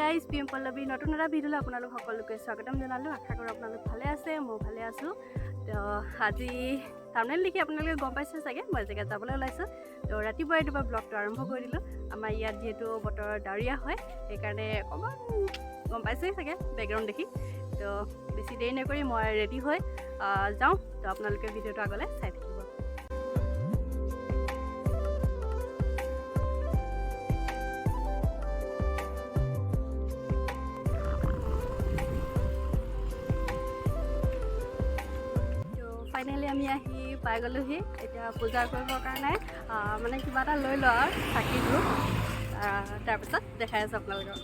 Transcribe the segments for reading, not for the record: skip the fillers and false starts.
Guys, P M Pallavi নতুন এটা ভিডিঅ'লৈ আপোনালোক সকলোকে স্বাগতম জনালোঁ। আশা কৰোঁ আপোনালোক ভালে আছে, মই ভালে আছোঁ। তো আজি থাম্বনেইল দেখি আপোনালোকে গম পাইছে চাগে, মই জেগাত যাবলৈ ওলাইছোঁ। তো ৰাতিপুৱাই ৰাতিপুৱা ব্লগটো আৰম্ভ কৰি দিলোঁ। আমাৰ ইয়াত যিহেতু বতৰ ডাৱৰীয়া হয়, সেইকাৰণে অকণমান গম পাইছেই চাগে বেকগ্ৰাউণ্ড দেখি। তো বেছি দেৰি নকৰি মই ৰেডি হৈ যাওঁ। তো আপোনালোকে ভিডিঅ'টো আগলৈ চাই থাকিব। তো ফাইনেলি আমি আহি পাই গ'লোহি। এতিয়া পূজা কৰিবৰ কাৰণে মানে কিবা এটা লৈ লওঁ আৰু চাকি ধূপ, তাৰপিছত দেখাই আছোঁ আপোনালোকক।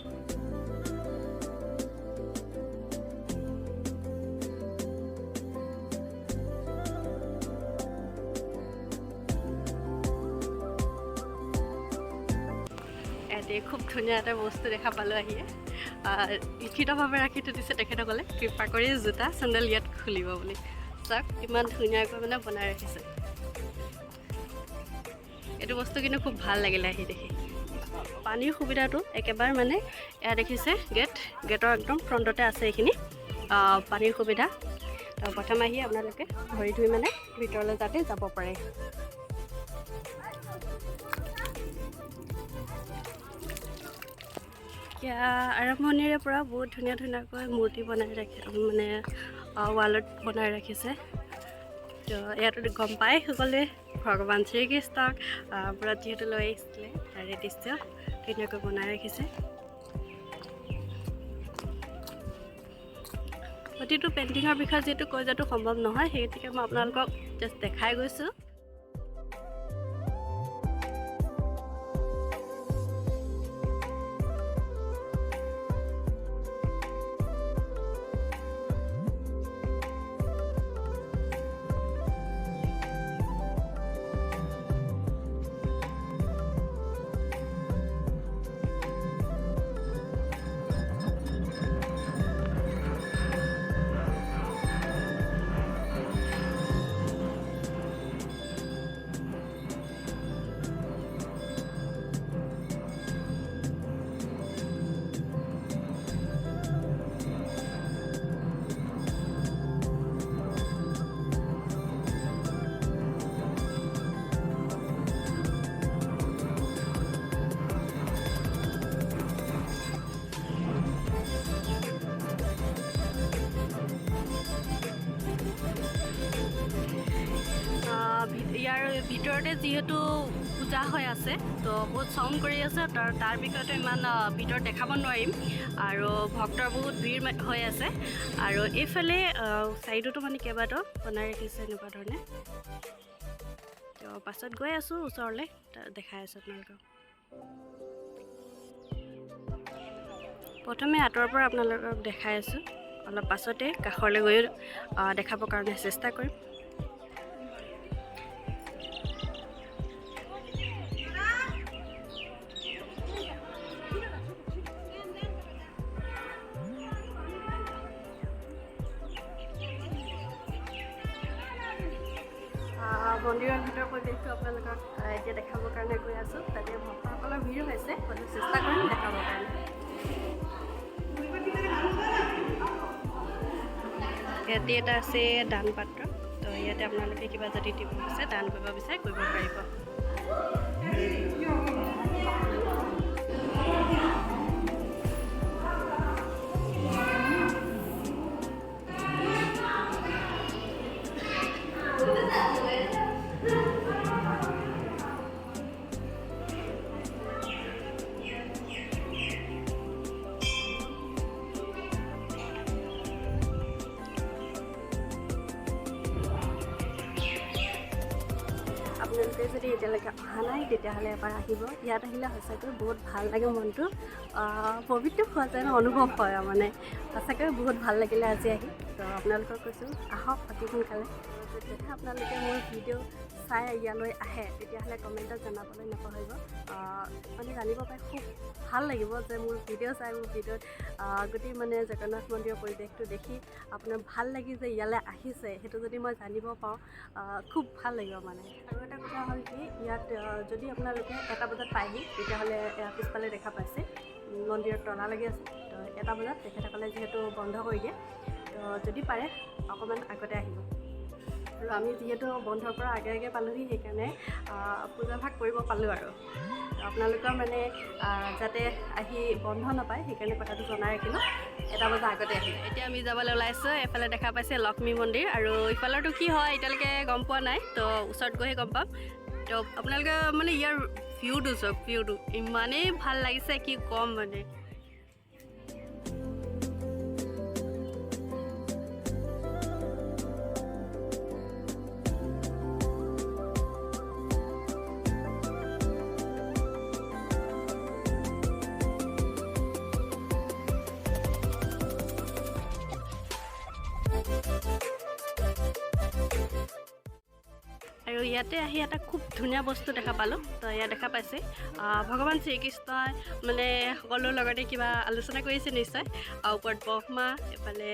ইয়াতে খুব ধুনীয়া এটা বস্তু দেখা পালোঁ আহিয়ে। লিখিতভাৱে ৰাখি থৈ দিছে তেখেতসকলে, কৃপা কৰি জোতা চেণ্ডেল ইয়াত খুলিব বুলি। চাওক, ইমান ধুনীয়াকৈ মানে বনাই ৰাখিছে এইটো বস্তু। কিন্তু খুব ভাল লাগিলে আহি দেখি। পানীৰ সুবিধাটো একেবাৰে মানে এয়া দেখিছে, গেটৰ একদম ফ্ৰণ্টতে আছে এইখিনি পানীৰ সুবিধা। তো প্ৰথম আহি আপোনালোকে ভৰি ধুই মানে ভিতৰলৈ যাতে যাব পাৰে। এতিয়া আৰম্ভণিৰে পৰা বহুত ধুনীয়া ধুনীয়াকৈ মূৰ্তি বনাই ৰাখি, মানে ৱালত বনাই ৰাখিছে। তো ইয়াতো গম পায় সকলোৱে, ভগৱান শ্ৰীকৃষ্ণক ব্ৰত যিহেতু লৈ আহিছিলে, তাৰে দৃশ্য ধুনীয়াকৈ বনাই ৰাখিছে। প্ৰতিটো পেইণ্টিঙৰ বিষয়ে যিহেতু কৈ যোৱাটো সম্ভৱ নহয়, সেই গতিকে মই আপোনালোকক জাষ্ট দেখাই গৈছোঁ। ইয়াৰ ভিতৰতে যিহেতু পূজা হৈ আছে, তো বহুত চাউণ্ড কৰি আছে, তাৰ বিষয়টো ইমান ভিতৰত দেখাব নোৱাৰিম। আৰু ভক্তৰ বহুত ভিৰ হৈ আছে। আৰু এইফালে চাইডতো মানে কেইবাটাও বনাই ৰাখিছে এনেকুৱা ধৰণে। তো পাছত গৈ আছোঁ ওচৰলৈ, দেখাই আছোঁ আপোনালোকক। প্ৰথমে আঁতৰৰ পৰা আপোনালোকক দেখাই আছোঁ, অলপ পাছতে কাষলৈ গৈ দেখাবৰ কাৰণে চেষ্টা কৰিম। মন্দিৰৰ ভিতৰৰ পৰিৱেশটো আপোনালোকক এতিয়া দেখাবৰ কাৰণে গৈ আছোঁ। তাতে ভক্তসকলৰ ভিৰ হৈছে, হ'লেও চেষ্টা কৰিম দেখাবৰ কাৰণে। ইয়াতে এটা আছে দান পাত্ৰ। তো ইয়াতে আপোনালোকে কিবা যদি দিব বিচাৰে, দান কৰিব বিচাৰে, কৰিব পাৰিব। আপোনালোকে যদি এতিয়ালৈকে অহা নাই, তেতিয়াহ'লে এবাৰ আহিব। ইয়াত আহিলে সঁচাকৈ বহুত ভাল লাগে, মনটো পবিত্ৰ হোৱা যেন অনুভৱ হয় আৰু মানে সঁচাকৈ বহুত ভাল লাগিলে আজি আহি। তো আপোনালোকক কৈছোঁ, আহক অতি সোনকালে। যদিহে আপোনালোকে মোৰ ভিডিঅ' চাই ইয়ালৈ আহে, তেতিয়াহ'লে কমেণ্টত জনাবলৈ নাপাহৰিব। মানে জানিব পাই খুব ভাল লাগিব যে মোৰ ভিডিঅ' চাই, মোৰ ভিডিঅ'ত গোটেই মানে জগন্নাথ মন্দিৰৰ পৰিৱেশটো দেখি আপোনাৰ ভাল লাগি যে ইয়ালৈ আহিছে, সেইটো যদি মই জানিব পাৰোঁ, খুব ভাল লাগিব মানে। আৰু এটা কথা হ'ল কি, ইয়াত যদি আপোনালোকে 1টা বজাত পায়হি, তেতিয়াহ'লে পিছফালে দেখা পাইছে মন্দিৰত তলা লাগি আছে। তো 1 বজাত তেখেতসকলে যিহেতু বন্ধ কৰি দিয়ে, তো যদি পাৰে অকণমান আগতে আহিব। আৰু আমি যিহেতু বন্ধ কৰাৰ আগে আগে পালোহি, সেইকাৰণে পূজা ভাগ কৰিব পালোঁ। আৰু আপোনালোকৰ মানে যাতে আহি বন্ধ নাপায় সেইকাৰণে কথাটো জনাই ৰাখিলোঁ, 1 বজাৰ আগতে আহিলে। এতিয়া আমি যাবলৈ ওলাইছোঁ। এইফালে দেখা পাইছে লক্ষ্মী মন্দিৰ, আৰু ইফালৰটো কি হয় এতিয়ালৈকে গম পোৱা নাই, তো ওচৰত গৈহে গম পাম। তো আপোনালোকে মানে ইয়াৰ ভিউটো চাওক, ভিউটো ইমানেই ভাল লাগিছে কি ক'ম মানে। আৰু ইয়াতে আহি এটা খুব ধুনীয়া বস্তু দেখা পালোঁ। তো ইয়াত দেখা পাইছে ভগৱান শ্ৰীকৃষ্ণই মানে সকলোৰ লগতে কিবা আলোচনা কৰিছে নিশ্চয়। আৰু ওপৰত ব্ৰহ্মা, এইফালে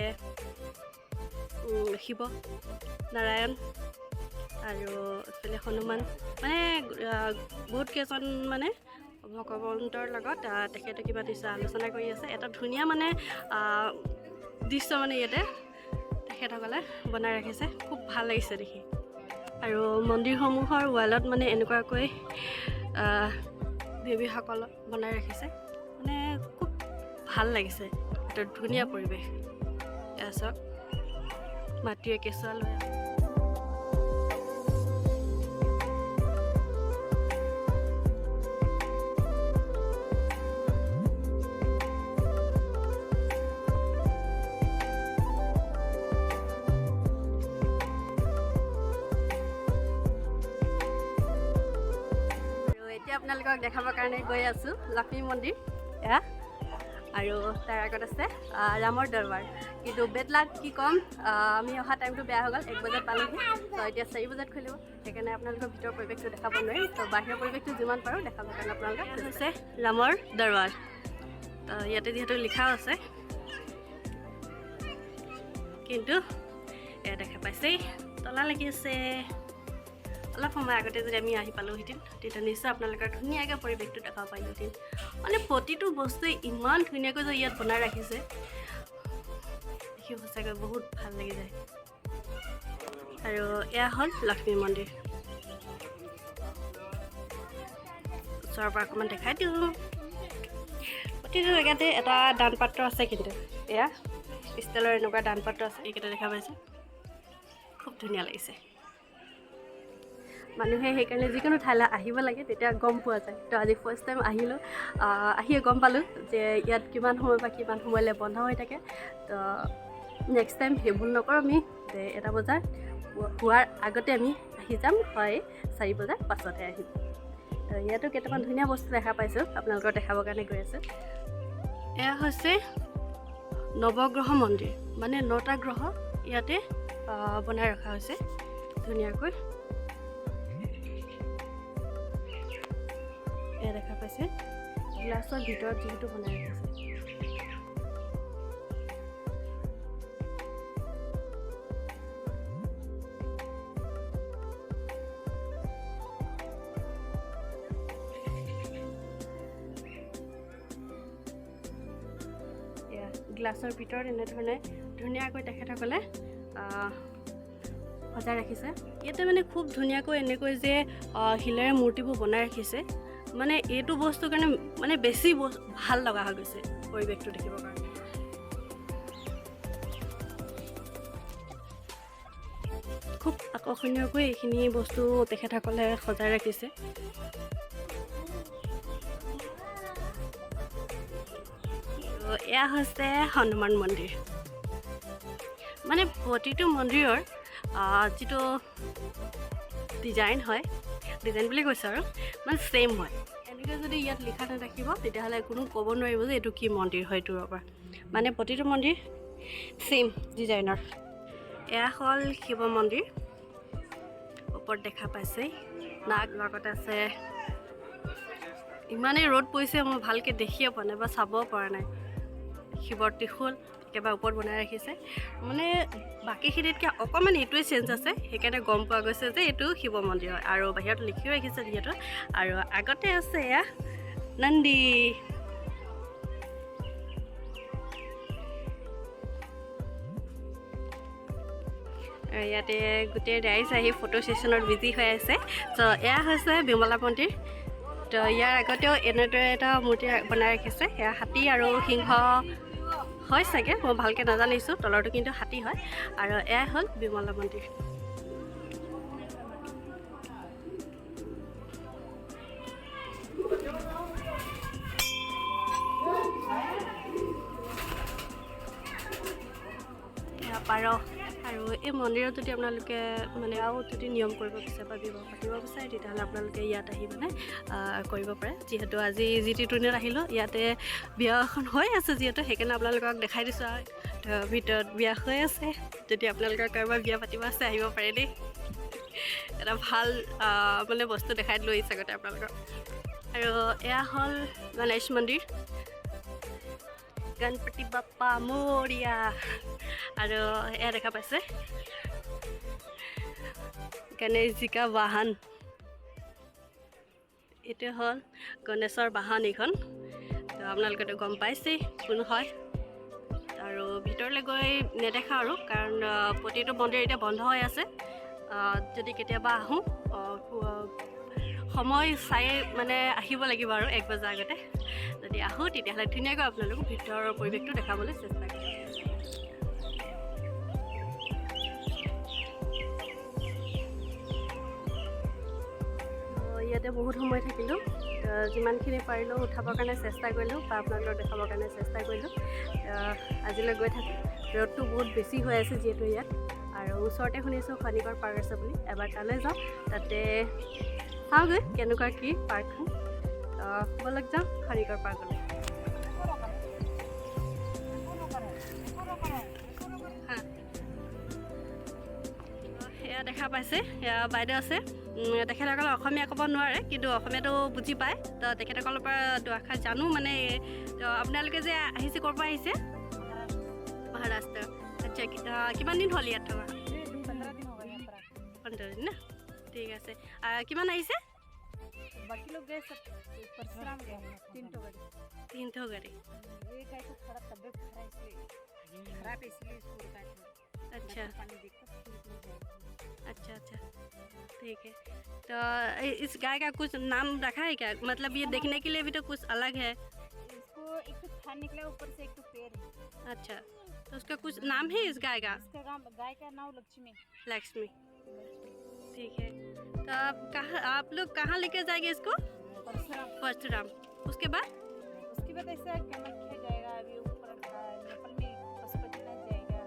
শিৱ, নাৰায়ণ, আৰু এইফালে হনুমান, মানে বহুত কেইজন মানে ভগৱন্তৰ লগত তেখেতে কিবা নিশ্চয় আলোচনা কৰি আছে। এটা ধুনীয়া মানে দৃশ্য মানে ইয়াতে তেখেতসকলে বনাই ৰাখিছে, খুব ভাল লাগিছে দেখি। আৰু মন্দিৰসমূহৰ ৱালত মানে এনেকুৱাকৈ দেৱীসকলক বনাই ৰাখিছে, মানে খুব ভাল লাগিছে, এটা ধুনীয়া পৰিৱেশ। এয়া চাওক, মাটিৰে কেঁচুৱা লৈ আছে। আপোনালোকক দেখাবৰ কাৰণে গৈ আছোঁ লক্ষ্মী মন্দিৰ এয়া, আৰু তাৰ আগত আছে ৰামৰ দৰবাৰ। কিন্তু বেড লাক কি ক'ম, আমি অহা টাইমটো বেয়া হৈ গ'ল, 1 বজাত পালোহি। তো এতিয়া 4 বজাত খুলিব, সেইকাৰণে আপোনালোকৰ ভিতৰৰ পৰিৱেশটো দেখাব নোৱাৰিম। তো বাহিৰৰ পৰিৱেশটো যিমান পাৰোঁ দেখাবৰ কাৰণে আপোনালোকক হৈছে ৰামৰ দৰবাৰ। তো ইয়াতে যিহেতু লিখাও আছে, কিন্তু এয়া দেখা পাইছেই তলা লাগি আছে। অলপ সময় আগতে যদি আমি আহি পালোঁহেঁতেন তেতিয়া নিশ্চয় আপোনালোকৰ ধুনীয়াকৈ পৰিৱেশটো দেখাব পাৰিলোঁহেঁতেন। মানে প্ৰতিটো বস্তুৱে ইমান ধুনীয়াকৈ যে ইয়াত বনাই ৰাখিছে, দেখি সঁচাকৈ বহুত ভাল লাগি যায়। আৰু এয়া হ'ল লক্ষ্মী মন্দিৰ, ওচৰৰ পৰা অকণমান দেখাই দিওঁ। প্ৰতিটো জেগাতে এটা দান পাত্ৰ আছে, কিন্তু এয়া ষ্টিলৰ এনেকুৱা দান পাত্ৰ আছে, এইকেইটা দেখা পাইছে, খুব ধুনীয়া লাগিছে। মানুহে সেইকাৰণে যিকোনো ঠাইলৈ আহিব লাগে, তেতিয়া গম পোৱা যায়। তো আজি ফাৰ্ষ্ট টাইম আহিলোঁ, আহিয়ে গম পালোঁ যে ইয়াত কিমান সময় বা কিমান সময়লৈ বন্ধ হৈ থাকে। তো নেক্সট টাইম সেই ভুল নকৰোঁ আমি, যে 1 বজাত হোৱাৰ আগতে আমি আহি যাম, হয় 4 বজাৰ পাছতহে আহিম। তো ইয়াতো কেইটামান ধুনীয়া বস্তু দেখা পাইছোঁ, আপোনালোকক দেখাবৰ কাৰণে গৈ আছোঁ। এয়া হৈছে নৱগ্ৰহ মন্দিৰ, মানে 9টা গ্ৰহ ইয়াতে বনাই ৰখা হৈছে ধুনীয়াকৈ। এয়া দেখা পাইছে গ্লাছৰ ভিতৰত যিহেতু বনাই ৰাখিছে। এয়া গ্লাছৰ ভিতৰত এনেধৰণে ধুনীয়াকৈ তেখেতসকলে সজাই ৰাখিছে। ইয়াতে মানে খুব ধুনীয়াকৈ এনেকৈ যে শিলেৰে মূৰ্তিবোৰ বনাই ৰাখিছে, মানে এইটো বস্তুৰ কাৰণে মানে বেছি ভাল লগা হৈ গৈছে পৰিৱেশটো দেখিবৰ কাৰণে। খুব আকৰ্ষণীয়কৈ এইখিনি বস্তু তেখেতসকলে সজাই ৰাখিছে। এয়া হৈছে হনুমান মন্দিৰ। মানে প্ৰতিটো মন্দিৰৰ যিটো ডিজাইন হয়, ডিজাইন বুলি কৈছোঁ আৰু, মানে ছেইম হয়। এনেকৈ যদি ইয়াত লিখা নাথাকিব তেতিয়াহ'লে কোনো ক'ব নোৱাৰিব যে এইটো কি মন্দিৰ হয় দূৰৰ পৰা। মানে প্ৰতিটো মন্দিৰ ছেইম ডিজাইনৰ। এয়া হ'ল শিৱ মন্দিৰ, ওপৰত দেখা পাইছে নাগ লগত আছে। ইমানেই ৰ'দ পৰিছে মই ভালকৈ দেখিয়ে পোৱা নাই বা চাব পৰা নাই। শিৱৰ ত্ৰিশূল একেবাৰে ওপৰত বনাই ৰাখিছে, মানে বাকীখিনিতকৈ অকণমান এইটোৱে চেঞ্জ আছে, সেইকাৰণে গম পোৱা গৈছে যে এইটো শিৱ মন্দিৰ হয়। আৰু বাহিৰত লিখিও ৰাখিছে যিহেতু। আৰু আগতে আছে এয়া নন্দী। আৰু ইয়াতে গোটেই ৰাইজ আহি ফটো ছেশ্যনত বিজি হৈ আছে। ত' এয়া হৈছে বিমলা মন্দিৰ। তো ইয়াৰ আগতেও এনেদৰে এটা মূৰ্তি বনাই ৰাখিছে। সেয়া হাতী আৰু সিংহ হয় চাগে, মই ভালকৈ নাজানিছোঁ। তলৰটো কিন্তু হাতী হয়। আৰু এয়াই হ'ল বিমলা মন্দিৰ। এয়া পাৰ। আৰু এই মন্দিৰত যদি আপোনালোকে মানে আৰু যদি নিয়ম কৰিব বিচাৰে বা বিবাহ পাতিব বিচাৰে, তেতিয়াহ'লে আপোনালোকে ইয়াত আহি মানে কৰিব পাৰে। যিহেতু আজি যিটো দিনত আহিলোঁ, ইয়াতে বিয়া এখন হৈ আছে যিহেতু, সেইকাৰণে আপোনালোকক দেখাই দিছোঁ। আৰু তো ভিতৰত বিয়া হৈ আছে। যদি আপোনালোকৰ কাৰোবাৰ বিয়া পাতিব আছে, আহিব পাৰে দেই। এটা ভাল মানে বস্তু দেখাই দিলোঁ ইচ্ছাগতে আপোনালোকক। আৰু এয়া হ'ল গণেশ মন্দিৰ, গণপতি বাপ্পা মৰিয়া। আৰু এয়া দেখা পাইছে গণেশজী কা বাহন। এইটো হ'ল গণেশৰ বাহন এইখন। তো আপোনালোকেতো গম পাইছেই কোন হয়। আৰু ভিতৰলৈ গৈ নেদেখা আৰু, কাৰণ প্ৰতিটো মন্দিৰ এতিয়া বন্ধ হৈ আছে। যদি কেতিয়াবা আহোঁ, সময় চাই মানে আহিব লাগিব। আৰু 1 বজাৰ আগতে যদি আহোঁ, তেতিয়াহ'লে ধুনীয়াকৈ আপোনালোকক ভিতৰৰ পৰিৱেশটো দেখাবলৈ চেষ্টা কৰিম। তো ইয়াতে বহুত সময় থাকিলোঁ। তো যিমানখিনি পাৰিলোঁ উঠাবৰ কাৰণে চেষ্টা কৰিলোঁ বা আপোনালোকক দেখাবৰ কাৰণে চেষ্টা কৰিলোঁ। তো আজিলৈ গৈ থাকোঁ। ৰ'দটো বহুত বেছি হৈ আছে যিহেতু ইয়াত। আৰু ওচৰতে শুনিছোঁ খনিকৰ পাৰ্ক আছে বুলি, এবাৰ তালৈ যাওঁ, তাতে চাওঁগৈ কেনেকুৱা কি পাৰ্কখন। তো ব'লক যাওঁ খনিকৰ পাৰ্কলৈ। হা, এয়া দেখা পাইছে, এয়া বাইদেউ আছে। তেখেতসকলে অসমীয়া ক'ব নোৱাৰে, কিন্তু অসমীয়াটো বুজি পায়। তো তেখেতসকলৰ পৰা দুআষাৰ জানো মানে। তো আপোনালোকে যে আহিছে, ক'ৰ পৰা আহিছে? মহাৰাষ্ট্ৰ। আচ্ছা, কিমান দিন হ'ল ইয়াত থকা? 15 दिन हो गए यहाँ पर आके। 15 দিন না? ঠিক আছে। কিমান আহিছে? बाकी लोग गए सब, परशुराम गए तीन ठो गाड़ी। तीन ठो गाड़ी। एक गाय को थोड़ा तबियत खराब, इसलिए खराब है, इसलिए इसको रुका है। पानी देखकर ठीक हो जाएगा। अच्छा, ठीक है। तो इस गाय का कुछ नाम रखा है क्या? मतलब ये देखने के लिए भी तो कुछ अलग है। इसको एक तो थान निकला ऊपर से, एक तो पैर है। अच्छा, तो उसका कुछ नाम है इस गाय का? इसका गाँव गाय का नाम लक्ष्मी। लक्ष्मी, ठीक है। तो आप कहाँ, आप लोग कहाँ लेके जाएंगे इसको? परशुराम। परशुराम, उसके बाद? उसके बाद ऐसा कामाख्या जाएगा, अभी ऊपर नेपाल में पशुपतिनाथ जाएगा।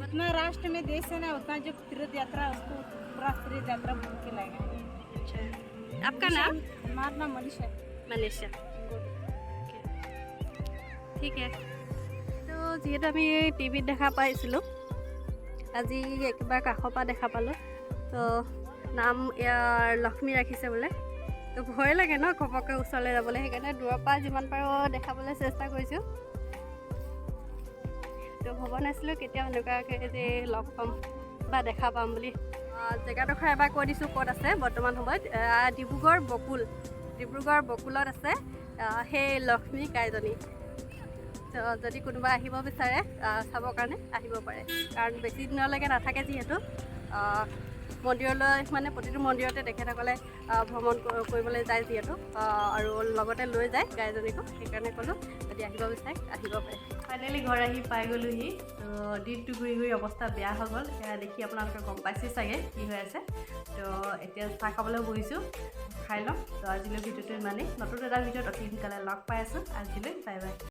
जितना राष्ट्र में देश है ना, उतना जो तीर्थ यात्रा, उसको पूरा तीर्थ यात्रा घूम के लाएगा। अच्छा, आपका नाम? हमारा नाम मनीषा है। मनीषा, ঠিক है। তো যিহেতু আমি টিভিত দেখা পাইছিলোঁ, আজি একেবাৰে কাষৰ পৰা দেখা পালোঁ। তো নাম ইয়াৰ লক্ষ্মী ৰাখিছে বোলে। তো ভয় লাগে ন ঘপককৈ ওচৰলৈ যাবলৈ, সেইকাৰণে দূৰৰ পৰা যিমান পাৰোঁ দেখাবলৈ চেষ্টা কৰিছোঁ। তো ভবা নাছিলোঁ কেতিয়াও এনেকুৱাকৈ যে লগ পাম বা দেখা পাম বুলি। জেগাডোখৰ এবাৰ কৈ দিছোঁ ক'ত আছে বৰ্তমান সময়ত। ডিব্ৰুগড় বকুল, ডিব্ৰুগড় বকুলত আছে সেই লক্ষ্মী গাইজনী। তো যদি কোনোবা আহিব বিচাৰে চাবৰ কাৰণে, আহিব পাৰে, কাৰণ বেছি দিনলৈকে নাথাকে যিহেতু। মন্দিৰলৈ মানে প্ৰতিটো মন্দিৰতে তেখেতসকলে ভ্ৰমণ কৰিবলৈ যায় যিহেতু, আৰু লগতে লৈ যায় গাইজনীকো, সেইকাৰণে ক'লোঁ যদি আহিব বিচাৰে আহিব পাৰে। ফাইনেলি ঘৰ আহি পাই গ'লোহি। তো দিনটো ঘূৰি ঘূৰি অৱস্থা বেয়া হৈ গ'ল। সেয়া দেখি আপোনালোকে গম পাইছেই চাগে কি হৈ আছে। তো এতিয়া চাহ খাবলৈ বহিছোঁ, খাই ল'ম। তো আজিলৈ ভিডিঅ'টো ইমানেই। নতুন এটা ভিডিঅ'ত অতি সোনকালে লগ পাই আছোঁ। আজিলৈ বাই বাই।